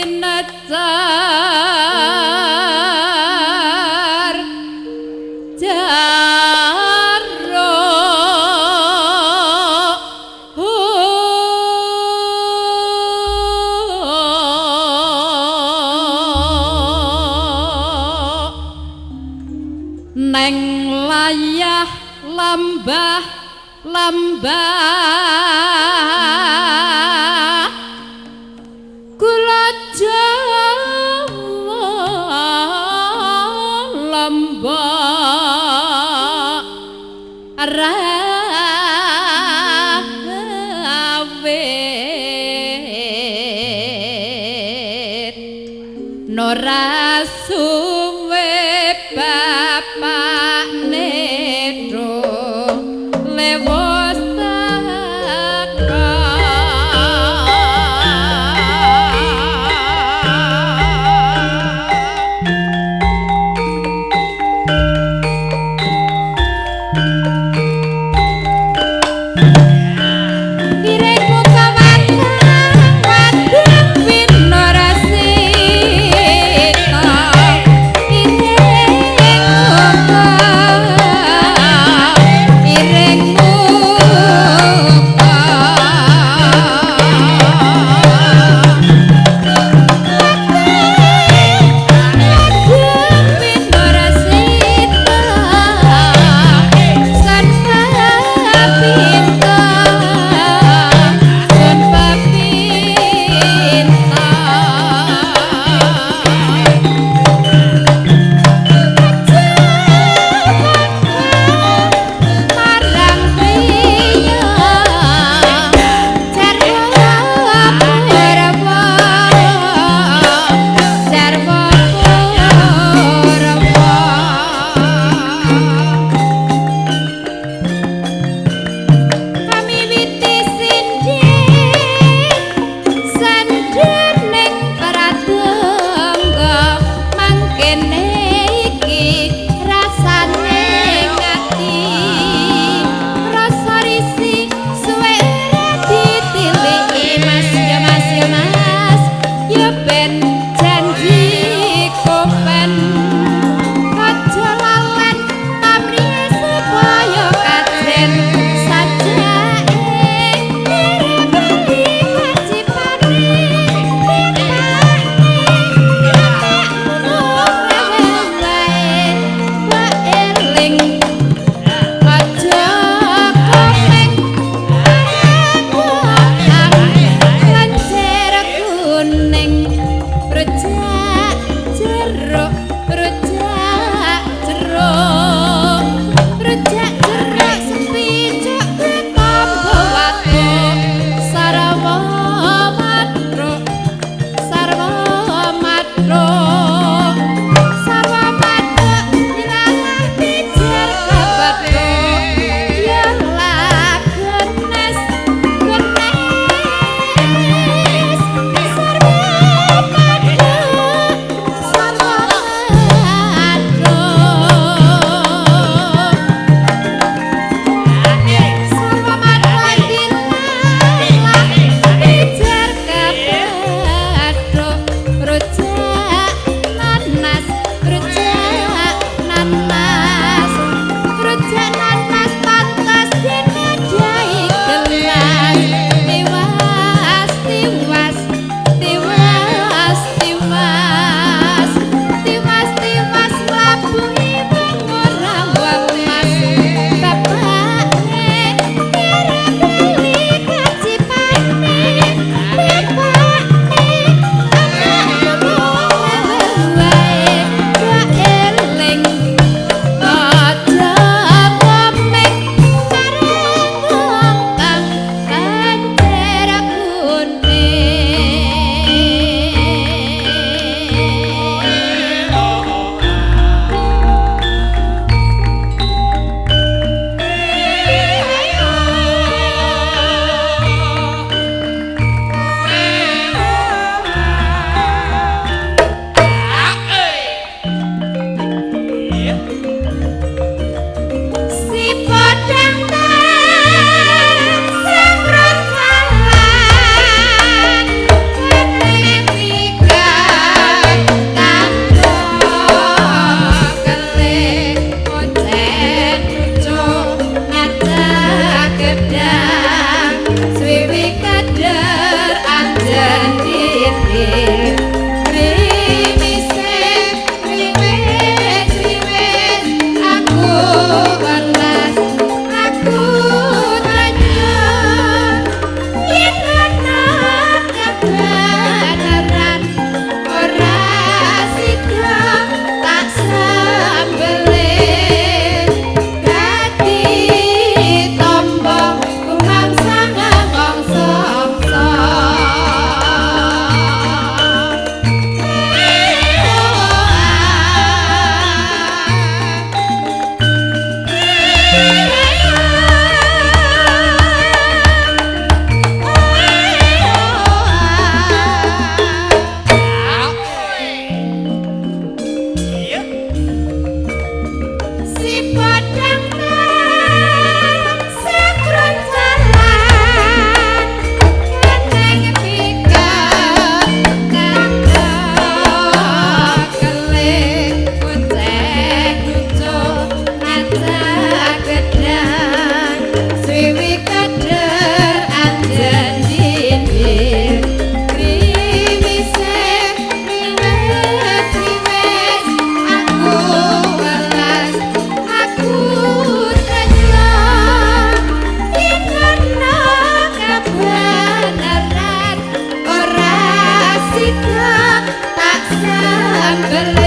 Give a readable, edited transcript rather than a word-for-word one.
Winecar jaruk neng layah lambah lambah gula Jawa lombok rawit nora suwe bapak netro lewos teko. Ireng muka watang wadang winorasita. Ireng muka, ireng muka. Wadang winorasita. Sun papinta, sun papinta. Marang priya jarwa purwa, jarwa purwa. Kamiwiti sindhen sandhening pradangga mangkene iki rasane ngati rasa risi suwe ora ditiliki. Mas ya mas ya mas ya ben janji kopen aja lalen pamrihe supaya kajen sajake ngrepeti kajipane bapakne bapakmu rewel wae mbok eling aja komeng arep lencer kuning rujak jeruk rujak jeruk rujak jeruk sepicuk ketombo watu sarwa matruk sarwa matruk sarwa matruk ilalah pijer kebethuk ya lah genes genes sarwa matruk sarwa Beli.